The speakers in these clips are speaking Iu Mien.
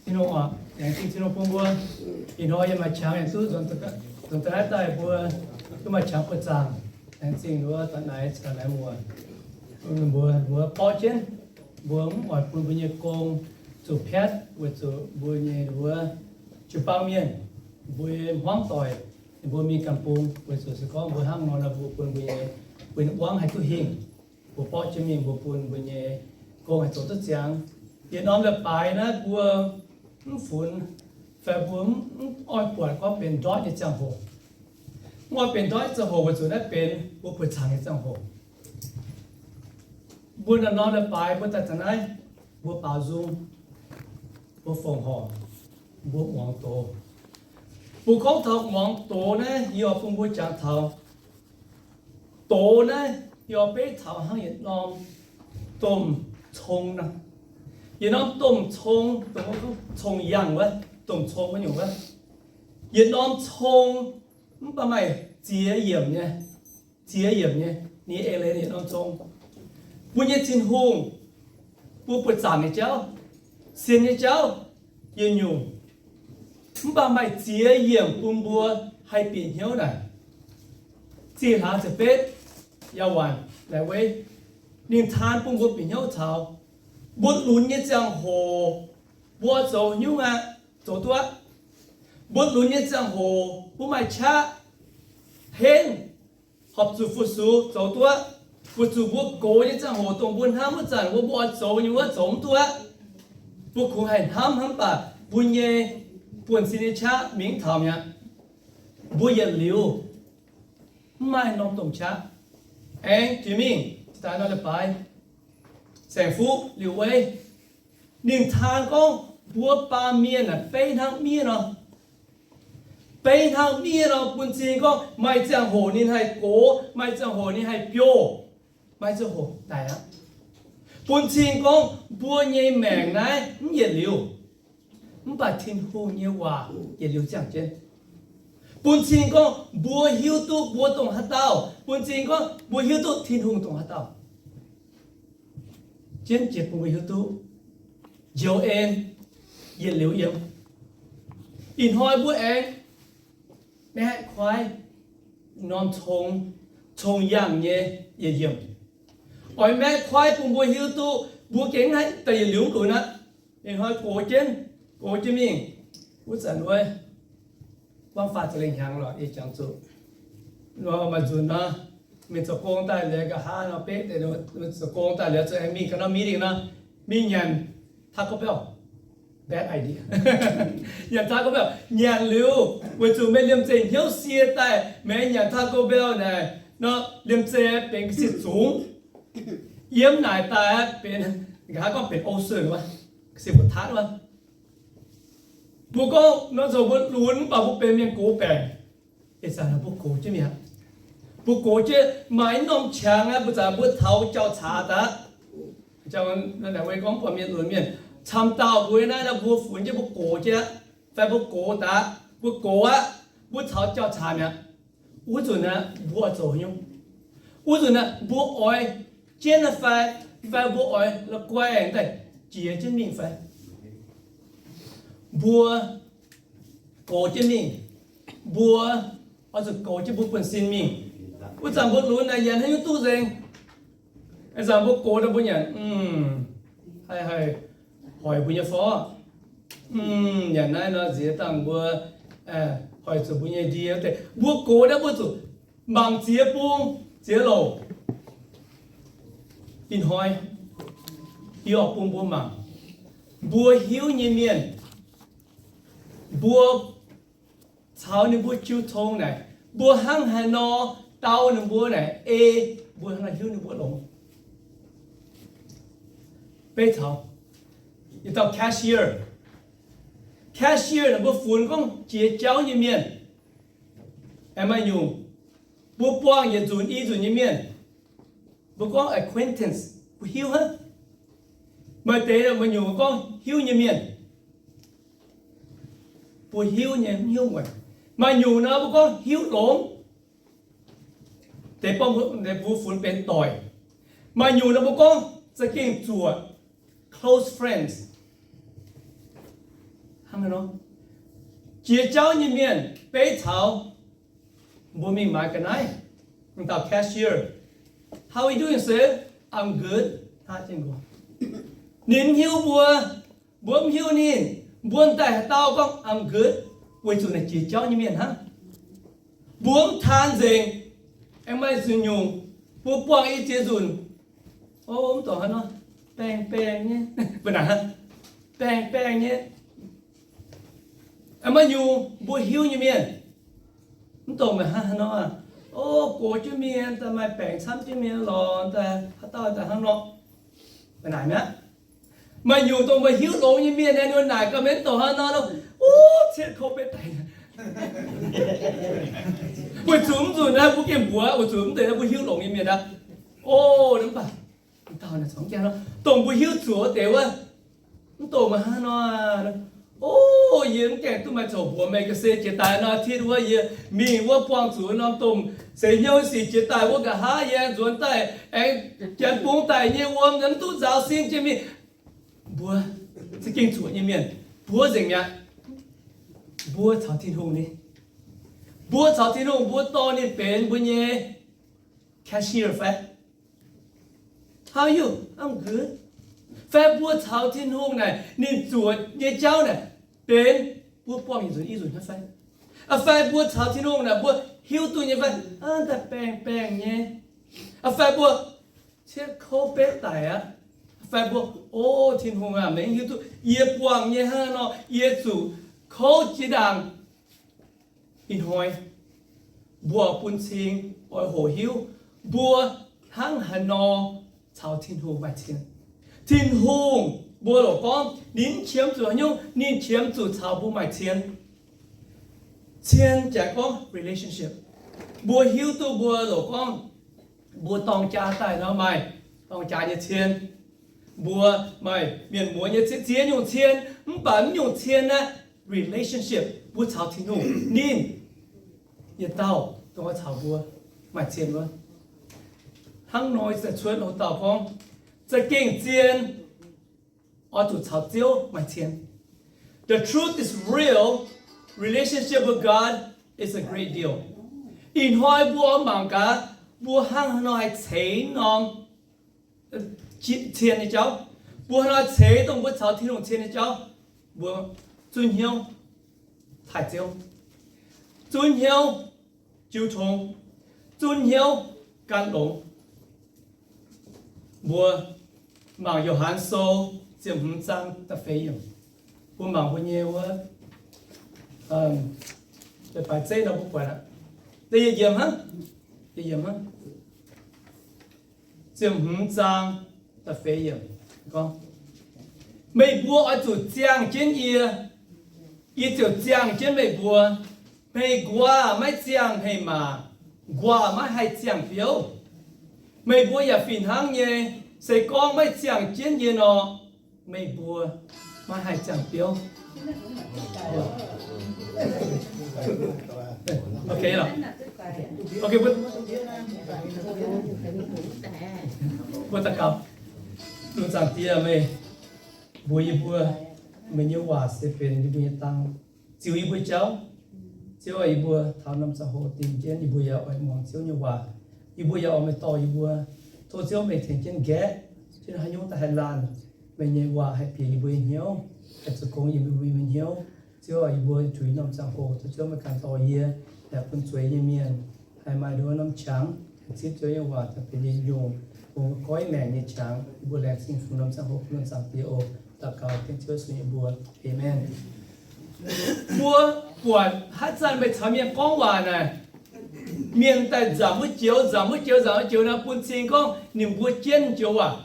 Tin-Hungh oc, laengz zingh Tin-Hungh bun mbuo. Ih hnoi yie maaih qangx aengx duqv nzuonx daaih naaiv daaih mbuo duqv maaih qangx buoz-zaangc. Laengz zingh mbuo daaih naaiv caux naaiv muoz. Mbuo, mbuo borqv jienv, mbuo mv oix bun mbuo nyei gong zuqc piatv weic zuqc mbuo nyei wuov jiu-baang mienh, mbuo nyei hmuangv doic, ninh mbuo mingh ganh bung, weic zuqc se gorngv mbuo hnangv nor nor mbuo bun mbuo nyei, mbuo nyei wangv haih duqv hingh. Mbuo borqv jienv mingh mbuo bun mbuo nyei gong haih zoux duqv ziangx. Yietc norm leiz-baaix naaiv mbuo mv funx fai mbuo mv oix buatc gorngv benx ndortv nyei ziangh hoc. Mv oix benx ndortv nyei ziangh hoc weic zuqc naaiv benx mbuo buoqc zaangc nyei ziangh hoc. Mbuo naaiv norm leiz-baaix mbuo daaih taux naaiv, mbuo baaux nzung, mbuo fongc horc, mbuo muangx doz. Mbuo gorngv taux muangx doz naaiv, yie oix bun mbuo jangx taux doz naaiv, yie oix beiv taux hnangv yietc norm domh cong nor. Yietc norm domh cong, cong-yangh wuov, domh cong wuov nyungc wuov. Yietc norm cong mv baac maaih ziex yiemc nyei, ziex yiemc nyei, ninh eix leiz yietc norm cong. Mbuo nyei Tin-Hungh, mbuo buoqc zaangc nyei jauv, sienx nyei jauv, yietc nyungc. Mv baac maaih ziex yiemc bun mbuo haih bieqc hnyouv naaic. Zinh hlaax ziepc betv, yaac waanc naaic wei, ninh taan bun mbuo bieqc hnyouv taux mbuo lunx nyei ziangh hoc, mbuo oix zoux nyungc aqv, zoux duqv aqv. Mbuo lunx nyei ziangh hoc mbuo maaih qaqv henv, horpc zuqc fu-sux zoux duqv aqv. Weic zuqc mbuo gox nyei ziangh hoc dongh mbuo hnamv wuov zanc wuov mbuo oix zoux nyei wuov zoux mv duqv aqv. Mbuo kungx haih hnamv hnangv baac mbuo nyei buonv-sin nyei qaqv mingh taux mi'aqv. Mbuo yietc liuz mv maaih norm domh qaqv. Aengx jiex mingh daaih nor leiz-baaix, Saeng Fuqv Liuc Weiv, ninh taan gorngv mbuo baamh mienh aah, beiv hnangv miev nor. Beiv hnangv miev nor bun cing gorngv maaih ziangh hoc ninh haih gox, maaih ziangh hoc ninh haih biouv, maaih ziangh hoc daic aqv. Bun cing gorngv mbuo nyei maengc naaiv mv yietc liuz, mv baac Tin-Hungh nyei waac yietc liuz ziangh jienv. Bun cing gorngv mbuo hiuv duqv mbuo dongh haaix dauh, bun cing gorngv mbuo hiuv duqv Tin-Hungh dongh haaix dauh. Jienv jiex bun mbuo hiuv duqv njoux en yietc liuz yiem. Ih hnoi mbuo aengx maeqv kuaaiv norm cong, cong-yangh nyei yietc yiemc. Oix maeqv kuaaiv bun mbuo hiuv duqv mbuo gengh haih daaih yietc liuz mv lunx aqv. Ih hnoi gox jienv, gox jienv mingh, wuov zanc wuov, gorngv faah ziepc lengh hnyangx lorqc, yie jangx zuqc maaih nzunc nor, mingh zoux gong daaih liuz nqa'haav nor, beqv deix zoux gong daaih liuz zuqc aengx mingh ga'naaiv meeting nor, mingh nyanc Taco Bell. Bad idea. Nyanc Taco Bell, nyanc liuz weic zuqc meih liemh zeih hnyouv sie daaih, meih nyanc Taco Bell naaic nor, liemh zeih benx ga'sie zungx. Yiem naaic daaih benx, nqa'haav gorngv benx ocean wuov, ga'sie mbuoqc taatv wuov. Mbuo gorngv nor zoux mbuo lunx mv baac mbuo benx mienh gox baengc. Ih zanc mbuo gox jienv mi'aqv. Mbuo gox jienv maaih norm qangx aqv, mbuo zanc mbuo taux jauv-caax daaih. Jauv naaic wei gorngv buatc mienh lunx mienh camv dauh mbuo naaiv, mbuo funx jienv mbuo gox jienv aqv, fai mbuo gox daaih, mbuo gox aqv, mbuo taux jauv-caax mi'aqv. Wuov nzunc naaiv mbuo oix zoux nyungc. Wuov nzunc naaiv mbuo oix jienv naaiv fai, fai mbuo oix la'guaih daaih jiex jienv mingh fai? Mbuo gox jienv mingh. Mbuo oix zuqc goux jienv mbuo buonv-sin mingh. Wuov zanc mbuo lunx naaic nyanc haaix nyungc duqv nzengc. Ih zanc mbuo gox daaih mbuo nyanc, haih haih hoic mbuo nyei forv, nyanc naaiv nor nziex dangh mbuo hoic zuqc mbuo nyei ndie wuov deix. Mbuo gox naaiv mbuo zuqc mangc ziex bung ziex louc. Ih hnoi yie oix bun mbuo mangc, mbuo hiuv nyei mienh, mbuo caux ninh mbuo jiu tong naaic, mbuo hnangv haaix nor dau ninh mbuo naaic, ei mbuo hnangv haaix nor hiuv ninh mbuo longx. Beiv taux yietc dauh cashier. Cashier naaic mbuo funx gorngv jiex jauv nyei mienh. Aengx maaih nyungc, mbuo buangh yietc nzunc i nzunc nyei mienh, mbuo gorngv acquaintance, mbuo hiuv hnangv. Maaih deix maaih nyungc mbuo gorngv hiuv nyei mienh, mbuo hiuv nyei, mv hiuv mueic. Maaih nyungc nor mbuo gorngv hiuv longx, deix bun mbuo funx benx doic. Maaih nyungc nor mbuo gorngv za'gengh zuoqc, close friends. Jiex jauv nyei mienh beiv taux mbuo mingh maaiz ga'naaiv, dauh cashier, How are you doing, sir? I'm good. Ninh mv hiuv mbuo, mbuo mv hiuv ninh, mbuo daaih haaix dauh gorngv I'm good, weic zuqc naaic jiex jauv nyei mienh hnangv. Mbuo mv taan nzengc, aengx maaih zuqc nyungc, mbuo buangh i ziex nzunc, o, mv dongc haaix nor, baengh baengh nyei, mbuo naaic, baengh baengh nyei, maaih nyungc mbuo hiuv nyei mienh, mv dongc meih hnangv haaix nor, o, gox jienv mienh daaih maaih baengc camv jienv mienh lorqc, daaih haaix dauh daaih hnangv nor, mbuo naaic mi'aqv. Maaih nyungc dongh mbuo hiuv longx nyei mienh aeqv, ninh naaic gaax mienh dongh haaix nor, o, cietv kouv betv daic. Weic zuqc mv nzunc naaiv mbuo gengh mbuox, weic zuqc mv deix naaiv mbuo hiuv longx nyei mienh aqv. O, mv baac dongh mbuo hiuv zuqc wuov deix wuov, mv dongh meih hnangv nor, o, yie mv gaengh duqv maaih zoux mbuox meih ga'sie jiex daaih nor, tit wuov yie mingh wuov buangh zuqc norm domh seix hnyouv sic jiex daaih wuov nqa'haav yie nzuonx daaih aengx janx bung daic nyei wuom mv duqv nzaaux sin jiex mingh. Mbuo za'gengh zuoqc nyei mienh, mbuo nzengc mi'aqv. Mbuo caux Tin-Hungh ni, mbuo caux Tin-Hungh, mbuo dorh ninh benx mbuo nyei cashier fai? How are you? I'm good. Fai mbuo caux Tin-Hungh naaic, ninh zuoqc nyei jauv naaic, benx mbuo buangh yietc nzunc i nzunc hnangv fai? Fai mbuo caux Tin-Hungh naaic, mbuo hiuv duqv nyei fai? Daaih baengh baengh nyei. Fai mbuo cietv kouv betv daic aqv. Fai mbuo, o, Tin-Hungh aac, meih hiuv duqv yie buangh nyei hnangv nor, yie zuqc kouv jiex ndaangc. Ih hnoi mbuo bun cing oix hoqc hiuv mbuo hnangv haaix nor caux Tin-Hungh maaih cien. Tin-Hungh, mbuo loc gorngv ninh mv qiemx zuqc haaix nyungc, ninh qiemx zuqc caux mbuo maaih cien. Cien jaaix gorngv relationship. Mbuo hiuv duqv mbuo loc gorngv mbuo dorng jaa daaih nor maaih dorng jaa nyei cien. Mbuo maaih mienh muoz nyei cien, ziex nyungc cien, mv baac mv nyungc cien naaiv relationship mbuo caux Tin-Hungh, ninh yietc dauh dongh oix caux mbuo maaih cien wuov. Hnangv nor se cuotv loz-dauh gorngv, za'gengh zien oix zuqc caux Ziouv maaih cien. The truth is real. Relationship with God is a great deal. Ih hnoi mbuo oix mangc gaax, mbuo hnangv haaix nor haih ceix norm cien nyei jauv. Mbuo hnangv haaix nor ceix dongh mbuo caux Tin-Hungh cien nyei jauv. Mbuo zunv hnyouv taaih Ziouv, zunv hnyouv jiu tong, zunv hnyouv gan longx. Mbuo mangc Yo^han Sou ziepc hmz zaang da'feix yiemc. Mbuo mangc mbuo nyei wuov, baaix zeiv nor mbuo buatc aqv. Da'yietv yiemc hnangv, da'yietv yiemc hnangv. Ziepc hmz zaang da'feix yiemc gorngv, meih mbuo oix zuqc ziangh jienv yie, yie ziouc ziangh jienv meih mbuo. Meih nquaah maiv ziangh hei-maac, nquaah maiv haih ziangh biouv. Meih mbuo yaac fih hnangv nyei, se gorngv maiv ziangh jienv yie nor, meih mbuo maiv haih ziangh biouv. Ok, mbuo daux gaux. Lungh zaangc Diex, meih mbuox yie mbuo, meih nyei waac se benx yie mbuo nyei dang, ziux yie mbuo jauv. Ziouv aac, yie mbuo taux norm ziangh hoc dingh jienv, yie mbuo yaac oix muangx Ziouv nyei waac. Yie mbuo yaac oix meih dorh yie mbuo. Tov Ziouv meih tengx jienv nqaeqv, jienv haaix nyungc daaih haih laanh, meih nyei waac haih bieqc yie mbuo nyei hnyouv, haih zoux gong yie mbuo nyei hnyouv. Ziouv aac, yie mbuo zuqc norm ziangh hoc tov Ziouv meih ganh dorh yie, yaac bun zueiz nyei mienh haih maaih nduov norm qangx, haih zipv Ziouv nyei waac daaih benx yie nyungc, bun goiv maengc nyei qangx. Yie mbuo laengz zingh fungx norm ziangh hoc bun norm ziangh Diex oc. Daux gaux dengv Ziouv Yesu nyei mbuox. Aamen. Mbuo buatc haaix zanc meih caux mienh gorngv waac naaic, mienh daaih nzamc wuov joux, nzamc wuov joux, nzamc wuov joux naaic, bun cing gorngv ninh mbuo jienv joux waac.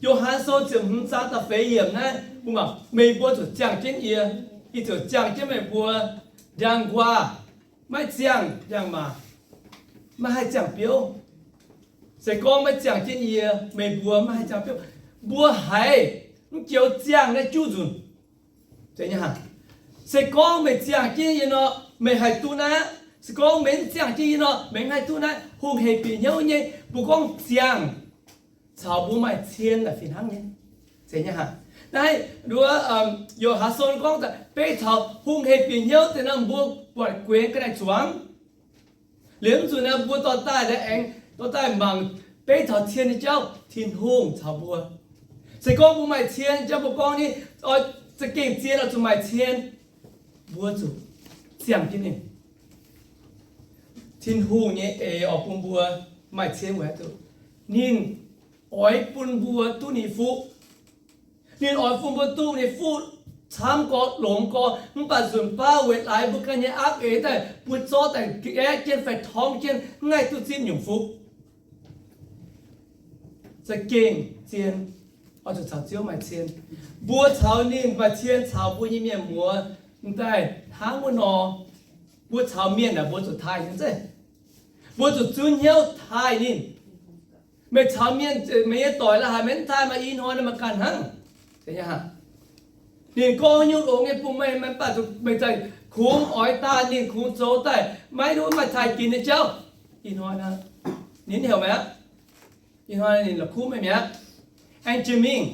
Yo^han Sou ziepc hmz zaang da'feix yiemc naaiv, mbuo mangc, meih mbuo zuqc ziangh jienv yie, yie ziouc ziangh jienv meih mbuo. Ndiangx-nquaah maiv ziangh ndiangx-maac, maiv haih ziangh biouv. Se gorngv maiv ziangh jienv yie, meih mbuo maiv haih ziangh biouv. Mbuo haiz mv joux ziangh naaiv juv nzunc. Se gorngv meih ziangh jienv yie nor, meih haih duqv naaiv. Se gorngv meih mv ziangh jienv yie nor, meih mv haih duqv naaiv. Hungh hec bieqc hnyouv nyei, mbuo gorngv ziangh caux mbuo maaih cien naaic fih hnangv nyei. Zeiz nyei haic. Naaiv nduov Yo^han Son gorngv, beiv taux hungh heh bieqc hnyouv deix nor, mbuo buatc guenx ga'naaiv zuangx. Liuz mv zuqc naaiv mbuo dorh daaih aengx dorh daaih mangc beiv taux cien nyei jauv, Tin-Hungh caux mbuo. Se gorngv mbuo maaih cien jauv, mbuo gorngv ni, oix za'gengh zien oix zuqc maaih cien, mbuo zuqc ziangh jienv ninh. Tin-Hungh nyei eix oix bun mbuo maaih cien wuov duqv. Ninh oix bun mbuo duqv ninh fuqv. Ninh oix bun mbuo duqv ninh fuqv camv gorx, longx gorx, mv baac nzunc baav weic laaix mbuo ganh nyei aapv eix daaih, mbuo zorqv daaih gaeqv jienv fai torngv jienv, mv haih duqv zipv nyungc fuqv. Za'gengh zien oix zuqc caux Ziouv maaih cien. Mbuo caux ninh maaih cien caux mbuo nyei mienh muoz m'daaih hnangv wuov nor, mbuo caux mienh naaic mbuo zuqc taaih ninh zeiv. Mbuo zuqc zunv hnyouv taaih ninh. Meih caux mienh, meih nyei doic la'haaix meih mv taaih, maaih ih hnoi naaiv maaih ganh hnangv. Ninh gorngv nyungc longx nyei bun meih, mv baac meih daaih kungx oix daaih, ninh kungx zoux daaih maiv duqv maaih taaih ginx nyei jauv. Ih hnoi naaiv, ninh heuc meih aqv. Ih hnoi ninh la'kuqv meih mi'aqv. Aengx jiex mingh,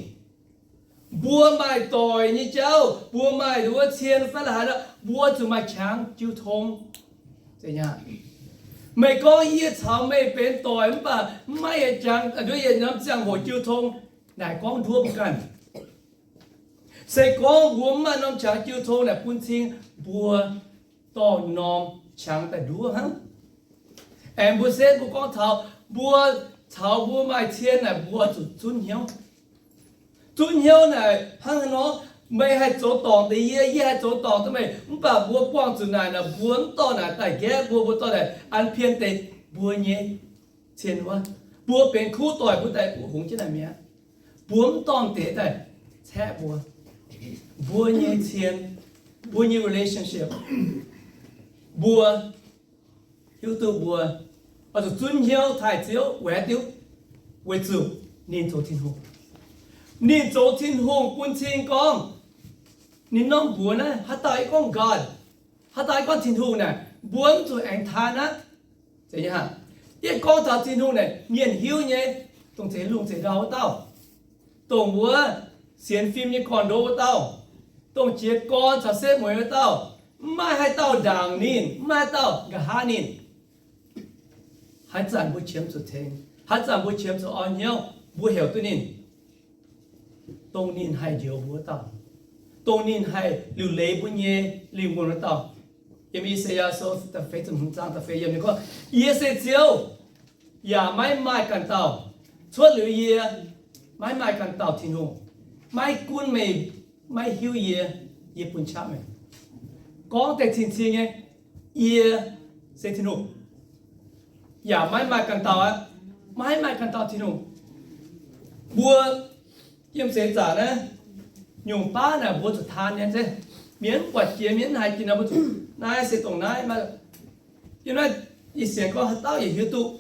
mbuo maaih doic nyei jauv, mbuo maaih nduov cien fai la'haaix, mbuo zuqc maaih qangx jiu tong. Meih gorngv yie caux meih benx doic mv baac mv maaih yietc jangx, nduov yietc norm ziangh hoc jiu tong, naaic gorngv nduov mbuo ganh. Se gorngv mbuo mv maaih norm qangx jiu tong naaic bun cing mbuo dorh norm qangx daaih nduov hnangv. Aengx mbuo setv mbuo gorngv taux mbuo caux mbuo maaih cien naaic mbuo zuqc zunv hnyouv. Zunv hnyouv naaic hnangv haaix nor, meih haih zoux dorngc deix yie, yie haih zoux dorngc deix meih, mv baac mbuo buangh zuqc naaic, naaic mbuo mv dorh naaic daaih nqaeqv mbuo, mbuo dorh naaic an pien deix mbuo nyei cien wuov. Mbuo benx kuv doic mbuo daaih hungx jienv naaic mi'aqv. Mbuo mv dorh deix daaih caeqv mbuo, mbuo nyei cien, mbuo nyei relationship, mbuo hiuv duqv mbuo oix zuqc zunv hnyouv taaih Ziouv waeqv diuv, weic zuqc ninh zoux Tin-Hungh. Ninh zoux Tin-Hungh bun cing gorngv, ninh norm mbuox naaiv, haaix dauh yie gorngv God, haaix dauh yie gorngv Tin-Hungh naaic, mbuo mv zuqc aengx taan aqv. Yie gorngv taux Tin-Hungh naaic, mienh hiuv nyei, dongh zeix lungh zeix ndau wuov dauh, dongh wuov sienx fim nyei gorn-ndoqv wuov dauh, dongh jiez gorn caux setv mueiz wuov dauh, mv maaih haaix dauh ndaangc ninh, mv maaih haaix dauh nqa'haav ninh. Haaix zanc mbuo qiemx zuqc tengx, haaix zanc mbuo qiemx zuqc orn hnyouv, mbuo heuc duqv ninh, dongh ninh haih njoux mbuo wuov dauh, dongh ninh haih liuc leiz mbuo nyei lingh wuonh wuov dauh. Yiem I^saa^yaa Sou da'feix ziepc hmz zaang da'feix yiemc ninh gorngv, Yie se Ziouv, yaac maiv maaih ganh dauh. Cuotv liuz yie, maiv maaih ganh dauh Tin-Hungh. Maiv gunv meih maiv hiuv yie, yie bun qaqv meih. Gorngv deix cing-cing nyei, yie se Tin-Hungh, yaac maiv maaih ganh dauh aqv. Maiv maaih ganh dauh Tin-Hungh. Mbuo yiem seix zaangc naaiv, nyungc baav naaic mbuo zuqc taan nyei zeiv. Mienh mv buatc jiex, mienh mv haiz jiex nor, mbuo zuqc naaiv se dongh naaiv. Yiem naaiv ih sienx gorngv haaix dauh yaac hiuv duqv.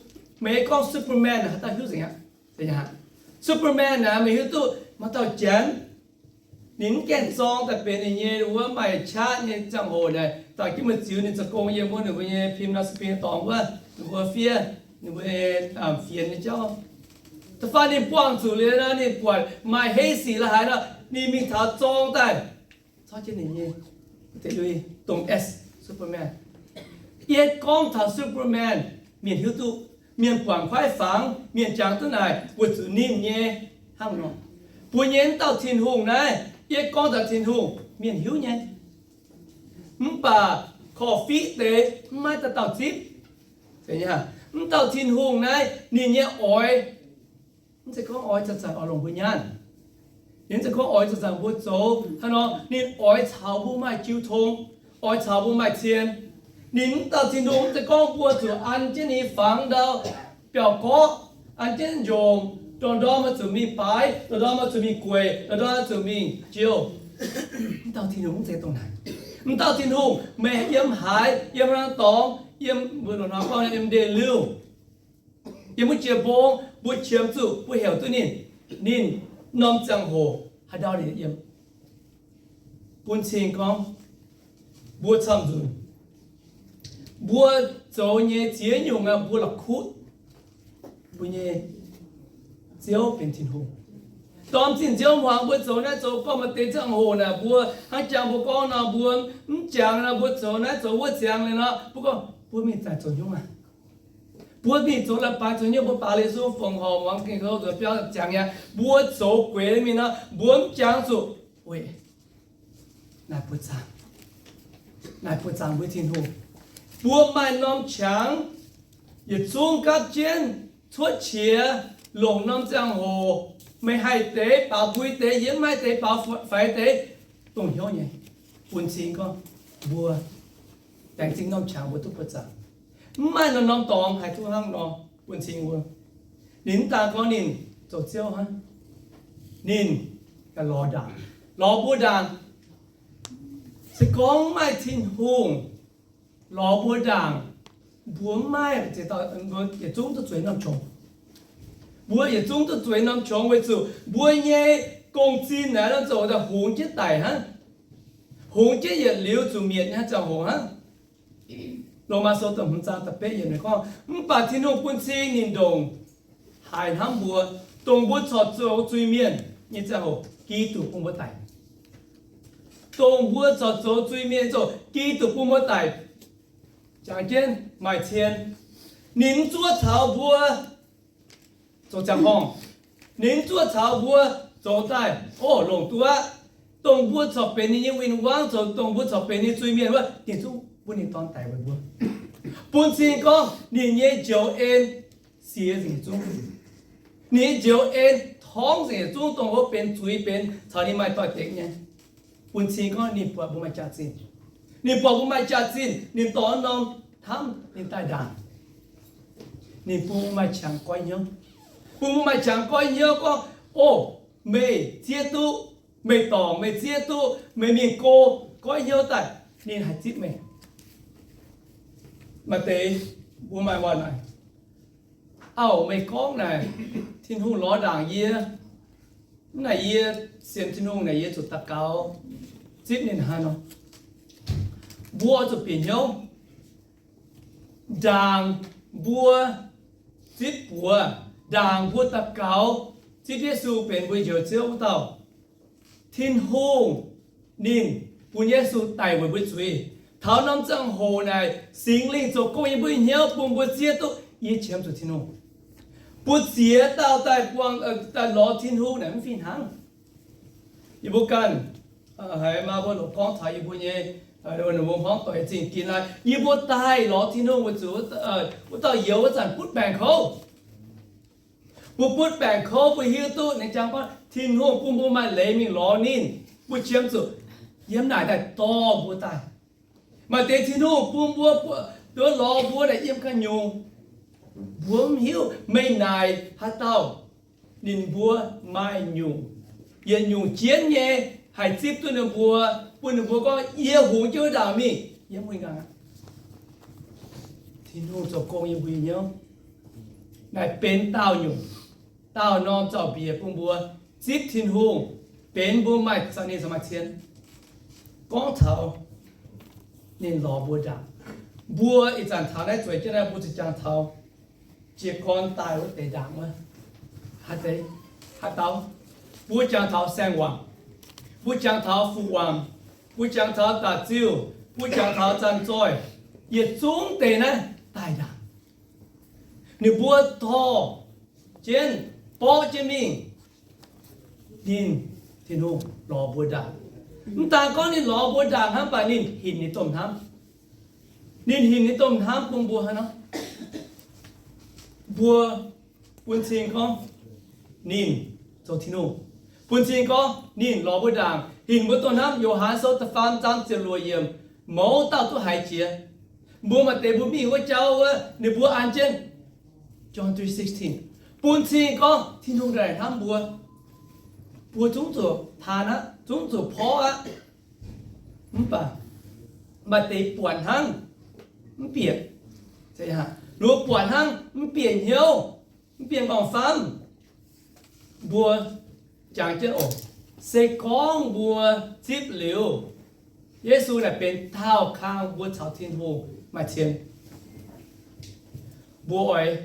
Meih gorngv Superman, haaix dauh hiuv nzengc aqv? Superman naaic meih hiuv duqv, maaih dauh janx, ninh mv gaengh zorng daaih benx ninh nyei wuov maaih qaqv nyei ziangh hoc naaic, daaih ginv meih ziux ninh zoux gong yiem wuov ninh mbuo nyei pim nor, spin dorngx wuov, ninh mbuo fiev, ninh mbuo nyei fienx nyei jauv. Da'faanh ninh buangh zuqc liuz nor, ninh buatc maaih heiv sic la'haaix nor, ninh mingh taux zorng daaih, zorng jienv ninh nyei, dongh S, Superman. Yie gorngv taux Superman, mienh hiuv duqv, mienh buangh kuaaiv fangx, mienh jangx duqv naaic weic zuqc ninh nyei hnangv nor. Mbuo nyei wuov dauh Tin-Hungh naaiv, yie gorngv taux Tin-Hungh, mienh hiuv nyei. Mv baac korv-fiqv deix mv maaih dauh dauh zipv. Mv dauh Tin-Hungh naaiv ninh nyei oix, mv zeiz gorngv oix zanc-zanc oix longc mbuo nyaanh. Ninh mv zeiz gorngv oix zanc-zanc mbuo zoux hnangv nor. Ninh oix caux mbuo maaih jiu tong, oix caux mbuo maaih cien. Ninh mv dauh Tin-Hungh mv zeiz gorngv mbuo zuqc an jienv ninh fangx ndau biauv-gorqv, an jienv njongc, ndorm-ndorm oix zuqc mingh baaix, ndorm-ndorm oix zuqc mingh gueic, ndorm-ndorm oix zuqc mingh jiouh. Mv dauh Tin-Hungh mv zeiz dongh naaic. Mv dauh Tin-Hungh meih yiem haaix, yiem haaix norm dorngx, yiem, mbuo longc nor gorngv yiem ndeic-liuh, yiem wuov jiex mbong, mbuo qiemx zuqc, mbuo heuc duqv ninh, ninh norm ziangh hoc haaix ndau ninh yiem. Bun cing gorngv, mbuo camv nzunc, mbuo zoux nyei ziex nyungc aqv, mbuo la'kuqv mbuo nyei Ziouv benx Tin-Hungh. Dorh zinh nziouv hmuangx mbuo zoux naaiv zoux gorngv, maaih deix ziangh hoc naaic mbuo hnangv jangx mbuo gorngv nor, mbuo mv jangx nor, mbuo zoux naaiv zoux wuov ziangx liuz nor, mbuo gorngv mbuo mingh zaqc zoux hnyouv aqv. Mbuo mingh zoux la'baaix zoux hnyouv, mbuo baaix liuz sung fongc horc muangx Ging-Sou nzuonx biauv ziangx nyei, mbuo zoux gueix mingh nor, mbuo mv jangx zuqc weic naaic buoz zaangc, naaic buoz zaangc mbuo Tin-Hungh. Mbuo maaih norm qangx yietc zungv gapv jienv cuotv qiex longc norm ziangh hoc, meih haih deix baaux nqui deix, yie mv haih deix baaux faix deix, dongh hnyouv nyei. Bun cing gorngv mbuo laengz zingh norm qangx mbuo duqv buoz zaangc. Mv maaih norm-norm dorngx haih duqv hnangv nor bun cing mbuo. Ninh mv daan gorngv ninh zoux ziouv hnangv, ninh lorz ndaangc, lorz mbuo ndaangc. Se gorngv maaih Tin-Hungh lorz mbuo ndaangc, mbuo mv maaih, yietc zungv duqv zueiz norm qongx. Mbuo yietc zungv duqv zueiz norm qongx weic zuqc mbuo nyei gong-zinh naaiv nor zoux daaih hungx jienv daic hnangv, hungx jienv yietc liuz zuqc mietc nyei ziangh hoc hnangv. Lomaa Sou da'hmz zaang da'betv yiemc ninh gorngv, mv baac Tin-Hungh bun cing ninh ndongc haaix hnamv mbuo, dongh mbuo corc zoux zuiz-mienh nyei ziangh hoc Giduc bun mbuo daic. Dongh mbuo corc zoux zuiz-mienh nyei ziangh hoc Giduc bun mbuo daic. Jangx jienv maaih cien, ninh mv zuov caux mbuo zoux ziangh horngh. Ninh mv zuov caux mbuo zoux daaih, o, longc duqv aqv. Dongh mbuo corc benx ninh nyei win-wangv, zoux dongh mbuo corc benx ninh zuiz-mienh wuov, ninh zungv bun ninh Dorn daic weic mbuo. Bun cing gorngv ninh nyei njoux en siex nzengc yietc zungv. Ninh nyei njoux en torngv nzengc yietc zungv, dongh wuov benx zuiz benx caux ninh maaih doix-dekc nyei. Bun cing gorngv ninh buatc mbuo maaih jaax-zinh. Ninh buatc mbuo maaih jaax-zinh, ninh dorh norm hnamv ninh daaih ndaangc. Ninh bun mbuo maaih qangx goiv hnyouv. Bun mbuo maaih qangx goiv hnyouv gorngv, o, meih zieqv duqv, meih dorngc, meih zieqv duqv, meih mingh go, goiv hnyouv daaih, ninh haih zipv meih. Maaih deix mbuo maaih waac naaic, auv, meih gorngv naaic, Tin-Hungh lorz ndaangc yie, mv naaic yie sienx Tin-Hungh naaic yie zuqc daux gaux zipv ninh hnangv nor. Mbuo oix zuqc bieqc hnyouv. Ndaangc mbuo zipv buoz, ndaangc mbuo daux gaux zipv Yesu benx mbuo Njoux Ziouv wuov dauh, Tin-Hungh ninh bun Yesu daic weic mbuo zuiz. Taux norm ziangh hoc naaic Singx Lingh zoux gong yiem mbuo hnyouv bun mbuo zieqv duqv yie qiemx zuqc Tin-Hungh. Mbuo ziex dauh daaih buangh, daaih lorz Tin-Hungh naaic mv fih hnangv. Yie mbuo ganh haiz maa mbuo longc gorngv taux yie mbuo nyei, ninh mbuo hmuangv doic zingh ginx naaic, yie mbuo daaih lorz Tin-Hungh weic zuqc wuov dauh youz wuov zanc butv baengc kouv. Mbuo butv baengc kouv, mbuo hiuv duqv ninh jangx gorngv Tin-Hungh bun mbuo maaih leiz mingh lorz ninh. Mbuo qiemx zuqc yiem naaic daaih dorh mbuo daaih. Maaih deix Tin-Hungh bun mbuo, mbuo lorz mbuo naaic yiem ganh nyungc. Mbuo mv hiuv meih naaic haaix dauh. Ninh mbuo maaih nyungc, yietc nyungc jienv nyei haih zipv duqv ninh mbuo, bun ninh mbuo gorngv, yie hungx jienv wuov ndaangc mingh, yie mv wuov nqaang aqv. Tin-Hungh zoux gong yiem mbuo nyei hnyouv. Naaic benx daauh nyungc, daauh norm zaux-mbiec bun mbuo zipv Tin-Hungh, benx mbuo maaih zaux ninh zaux maaih cien. Gorngv taux ninh lorz mbuo ndaangc, mbuo ih zanc taux naaiv zueiz jienv naaiv mbuo zuqc jangx taux jiez gorn daaih wuov deix ndaangc wuov. Haaix deix? Haaix dauh? Mbuo jangx taux saeng-waangc, mbuo jangx taux fu-waangc, mbuo jangx taux da'ziuh, mbuo jangx taux zanc zoih, yietc zungv deix naaiv daaih ndaangc. Ninh mbuo dorh jienv, borqv jienv mingh, ninh, Tin-Hungh lorz mbuo ndaangc. Mv daan gorngv ninh lorz mbuo ndaangc hnangv, mv baac ninh hinc ninh domh hnamv. Ninh hinc ninh domh hnamv bun mbuo hnangv nor. Mbuo bun cing gorngv ninh zoux Tin-Hungh. Bun cing gorngv ninh lorz mbuo ndaangc, hinc mbuo domh hnamv. Yo^han Sou da'faam zaang ziepc luoqc yiemc, mouz dauh duqv haiz jiex. Mbuo maaih deix mbuo mingh wuov jauv wuov, ninh mbuo an jienv John three sixteen, bun cing gorngv Tin-Hungh ndongc naaic hnamv mbuo. Mbuo zungv zuqc taan aqv, zungv zuqc porv aqv. Mv baac maaih deix buatc hnangv mv bieqc, mbuo buatc hnangv mv bieqc hnyouv, mv bieqc m'nqorngv famv. Mbuo jangx jienv oc. Se gorngv mbuo zipv liuz, Yesu naaic benx daauh kang mbuo caux Tin-Hungh maaih cien. Mbuo oix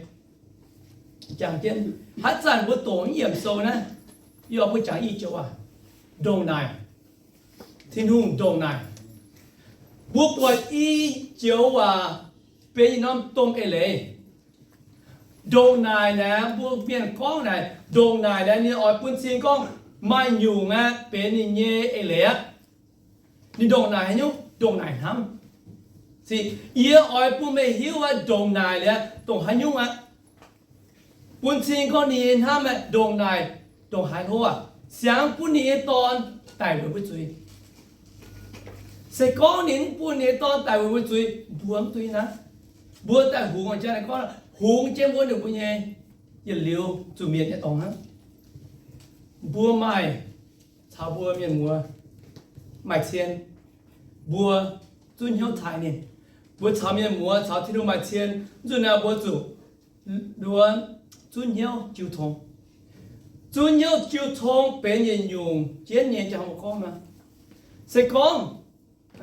jangx jienv, haaix zanc mbuo doqc mv yiemc sou naaiv, Yie oix mbuo jangx i joux waac, ndongc naaic. Tin-Hungh ndongc naaic. Mbuo buatc i joux waac benx yietc norm domh eix leiz. Ndongc naaic naaic, mbuo mienh gorngv naaic, ndongc naaic naaic ninh oix bun cing gorngv maaih nyungc aqv benx ninh nyei eix leiz aqv. Ninh ndongc naaic haaix nyungc? Ndongc naaic hnamv. Yie oix bun meih hiuv aqv, ndongc naaic liuz dongh haaix nyungc aqv. Bun cing gorngv ninh nyei hnamv aqv, ndongc naaic, ndongc haaix hlo aqv. Siangx bun ninh nyei Dorn daic weic mbuo zuiz. Se gorngv ninh mv bun ninh nyei Dorn daic weic mbuo zuiz, mbuo mv duqv naaiv. Mbuo daaih hungx jaa gorngv, hungx jienv wuov ninh mbuo nyei yietc liuz zuqc mietc nyei dorngx hnangv. Mbuo maaih, caux mbuo mienh muoz maaih cien, mbuo zunv hnyouv taaih ninh. Mbuo caux mienh muoz caux Tin-Hungh maaih cien, nzunc naaiv mbuo zuqc nduov zunv hnyouv jiu tong. Zunv hnyouv jiu tong benx yietc nyungc jienv nyei, jang mbuo gorngv nor. Se gorngv,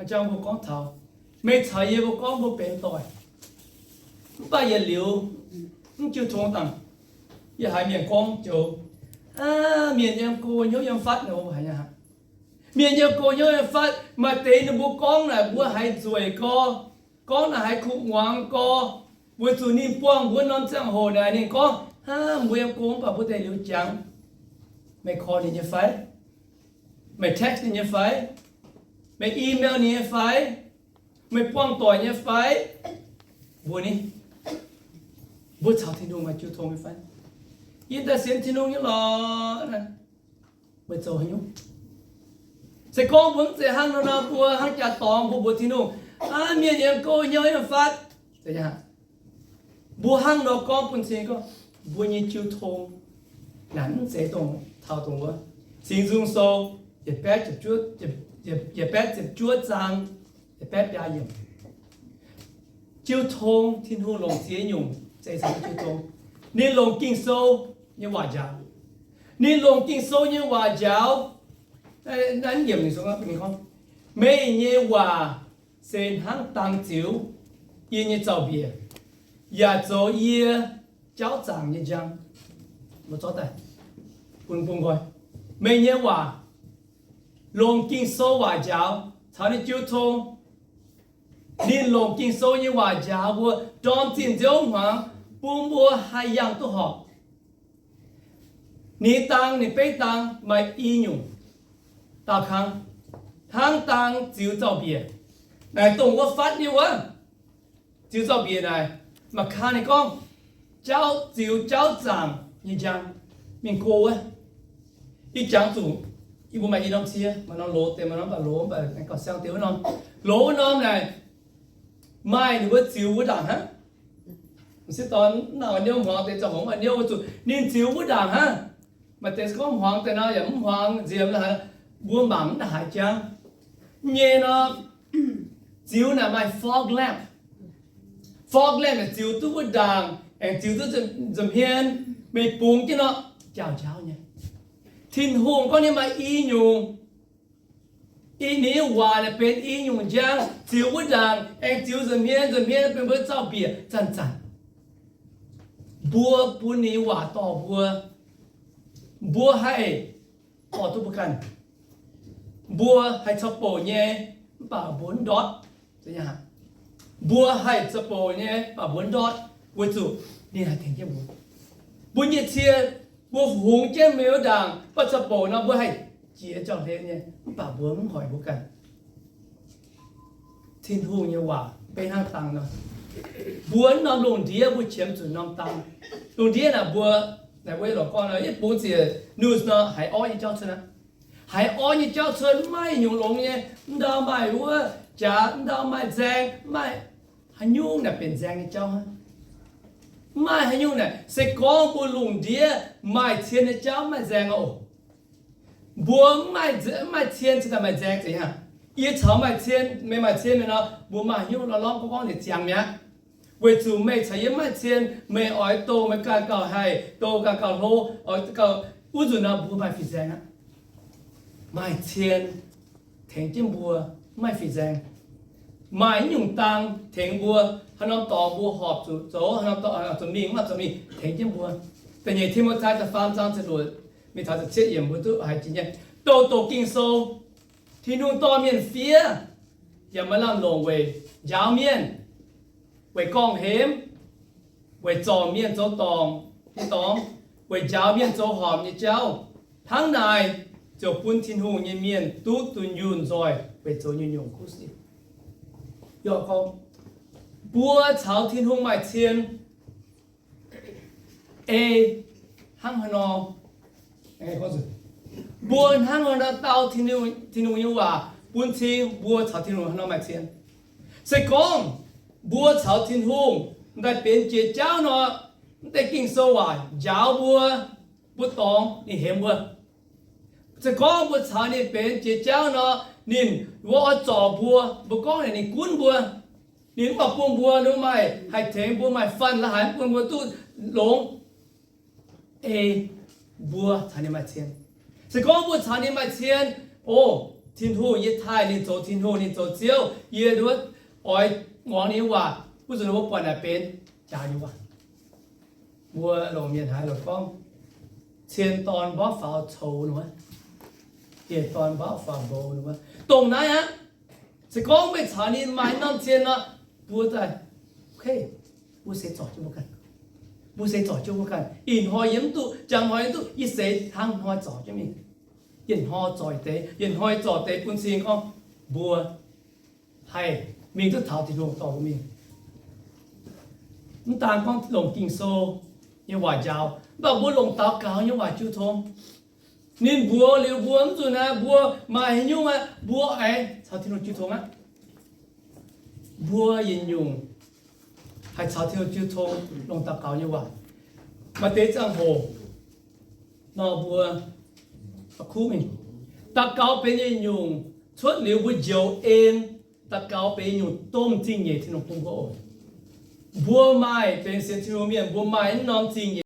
jang mbuo gorngv taux, meih caux yie mbuo gorngv mbuo benx doic, mv baac yietc liuz mv jiu tong dangh. Yie haiz mienh gorngv joux, mienh yiem go hnyouv yiem fatv nor, haiz nyei haic. Mienh yiem go hnyouv yiem fatv, maaih deix ninh mbuo gorngv naaic mbuo haiz nzueic gorx, gorngv naaic haiz kuv muangx gorx, weic zuqc ninh buangh mbuo norm ziangh hoc naaic ninh gorngv, hnangv mbuo yiem go mv baac mbuo deix liuz jangx. Meih call ninh nyei fai? Meih text ninh nyei fai? Meih email ninh nyei fai? Meih buangh doic nyei fai? Mbuo ni, mbuo caux Tin-Hungh maaih jiu tong nyei fai? Yie daaih sienx Tin-Hungh nyei lorqc. Meih zoux haaix nyungc? Se gorngv mbuo mv zeiz hnangv nor, mbuo hnangv jaax dorngx mbuo mbuox Tin-Hungh, aa, mienh yiem go hnyouv yiem fatv. Mbuo hnangv nor gorngv bun cing gorngv, mbuo nyei jiu tong naaic mv zeiz dongh taux dongh wuov. Singx Nzung Sou yietc baeqv ziepc juov zaang yietc baeqv biaa yiemc. Jiu tong, Tin-Hungh longc ziex nyungc zeiz caux jiu tong. Ninh longc Ging-Sou nyei waac njaaux. Ninh longc Ging-Sou nyei waac njaaux. Naaiv yiemc ninh gorngv, meih nyei waac se hnangv dang ziux yie nyei zaux-mbiec, yaac zoux yie jauv zaangc nyei njang. Mbuo zorqv daaih bun bung nqoi. Meih nyei waac, longc Ging-Sou waac njaaux caux ninh jiu tong. Ninh longc Ging-Sou nyei waac njaaux mbuo, ndorm zinh nziouv hmuangx, bun mbuo haih yangh duqv horpc. Ninh dang, ninh beiv dang maaih i nyungc daauh kang, hnangv dang ziux zaux-mbiec. Naaic dongh wuov fatv nyei wuov. Ziux zaux-mbiec naaic, mangc kang ninh gorngv, jauv ziux jauv zaangc nyei njang, mingh go wuov. Ih jangx zuqc, yie mbuo maaih i norm cie, maaih norm loz deix, maaih norm baac loz, mv baac gauh siang deix wuov norm. Loz wuov norm naaic, maaih ninh mbuo ziux wuov ndaangc hnangv. M'sieqv dorn mv nangc hmuangx deix, zoux hmuangx maaih niouv weic zuqc ninh ziux wuov ndaangc hnangv. Maaih deix gorngv hmuangx deix nor yaac mv hmuangx nziemx lorqc, mbuo mangc mv haiz jangv. Mv nyei nor, ziux naaic maaih fog lamp. Fog lamp naaic ziux duqv wuov ndaangc aengx ziux duqv nza'hmien, meih bungx jienv nor, jaauv-njaauv nyei. Tin-Hungh gorngv ninh maaih i nyungc, i, ninh nyei waac naaic benx i nyungc njang, ziux wuov ndaangc aengx ziux nza'hmien, nza'hmien benx mbuo zaux-mbiec zanc-zanc. Mbuo bun ninh nyei waac dorh mbuo, mbuo haih dorh duqv mbuo ganh. Mbuo haih cau bouc nyei, mv baac mbuo mv ndortv. Mbuo haih cau bouc nyei, mv baac mbuo mv ndortv, weic zuqc ninh haih tengx jienv mbuo. Mbuo nyei cie, mbuo hungx jienv mingh wuov ndaangc, mv baac cau bouc nor mbuo haih jiex jauv-hlen nyei, mv baac mbuo mv hoic mbuo ganh. Tin-Hungh nyei waac beiv hnangv dang nor. Mbuo norm lungh ndiev mbuo qiemx zuqc norm dang. Lungh ndiev naaic mbuo, naaic mbuo lorqc gorngv nor, yie bungx ziec news nor, haiz orv nyei jauv cuotv aqv. Haiz orv nyei jauv cuotv, mv maaih nyungc longx nyei. Mv ndau maaih wuov jaax, mv ndau maaih nzaeng, mv maaih haaix nyungc naaic benx nzaeng nyei jauv hnangv. Mv maaih haaix nyungc naaic, se gorngv mbuo lungh ndiev maaih cien nyei jauv mv maaih nzaeng oc. Mbuo mv maaih, mv maaih cien cingx daaih maaih nzaeng zeiz hnangv. Yie caux meih maaih cien, meih maaih cien mingh nor, mbuo maaih haaix nyungc lorz lorngv gorngv gorngv nziex ziangx mi'aqv. Weic zuqc meih caux yie mv maaih cien, meih oix douh meih ganh gauh haih, douh ganh gauh hlo, oix gauh, wuov nzunc nor mbuo maaih fih nzaeng aqv. Maaih cien tengx jienv mbuo, mv maaih fih nzaeng. Maaih nyungc dang tengx mbuo, haaix norm dorngx mbuo horpc zuqc zoux, haaix norm dorngx zuqc mingh, mv zuqc mingh, tengx jienv mbuo. Da'nyeic Ti^mo^tai da'faam zaang ziepc luoqc, mingh taux ziepc cietv yiemc mbuo duqv haiz jiex nyei. Douc douc Ging-Sou, Tin-Hungh dorh mienh fiev yaac maaih lamh longc weic njaaux mienh, weic gorngv-hemx, weic zorc mienh zoux dorngc nyei dorngx, weic njaaux mienh zoux horpc nyei jauv. Hnangv naaic ziouc bun Tin-Hungh nyei mienh duqv dunh yunh nzoih weic zoux nyungc-nyungc kuv sic. Mbuo caux Tin-Hungh maaih cien ei hnangv haaix nor? Mbuo hnangv haaix nor dau Tin-Hungh nyei waac bun cing mbuo caux Tin-Hungh haaix nor maaih cien? Se gorngv mbuo caux Tin-Hungh m'daaih benx jiex jauv nor, mv deix Ging-Sou waac njaaux mbuo, mbuo dorngx ninh hemx mbuo. Se gorngv mbuo caux ninh benx jiex jauv nor, ninh wuov oix zorc mbuo, mbuo gorngv ninh gunv mbuo. Ninh mv baac bun mbuo nu maaih haih tengx mbuo maaih fanh la'haaix, bun mbuo duqv longx. Ei mbuo caux ninh maaih cien. Se gorngv mbuo caux ninh maaih cien, o, Tin-Hungh yie taaih ninh zoux Tin-Hungh, ninh zoux Ziouv, yie nduov oix muangx ninh nyei waac, wuov nzunc mbuo buatc naaic benx jaax nyei waac. Mbuo longc mienh haiz longc gorngv, cien dorn mborqv faaux coux nor, dieh dorn mborqv faaux mboux nor. Dongh naaiv aqv. Se gorngv meih caux ninh maaih norm cien nor, mbuo daaih, mbuo seix zorc jienv mbuo ganh. Mbuo seix zorc jienv mbuo ganh. Ih hnoi yie mv duqv, jangx hnoi yie mv duqv, yie seix hnangv hnoi zorc jienv mingh. Yietc hnoi zorc deix, yietc hnoi zorc deix bun cing gorngv mbuo haih mingh duqv taux Tin-Hungh dorh mbuo mingh. Mv daan gorngv longc Ging-Sou nyei waac njaaux, mv baac mbuo longc daux gaux nyei waac jiu tong. Ninh mbuox liuz mbuo mv zuqc naaiv, mbuo maaih haaix nyungc aqv, mbuo aengx caux Tin-Hungh jiu tong aqv. Mbuo yietc nyungc haih caux Tin-Hungh jiu tong, longc daux gaux nyei waac. Maaih deix ziangh hoc nor mbuo kuv mingh. Daux gaux benx yietc nyungc cuotv liuz mbuo njoux en. Daux gaux benx yietc nyungc domh zingh nyeic Tin-Hungh bun mbuo oc. Mbuo maaih benx sienx Tin-Hungh mienh, mbuo maaih norm zingh nyeic.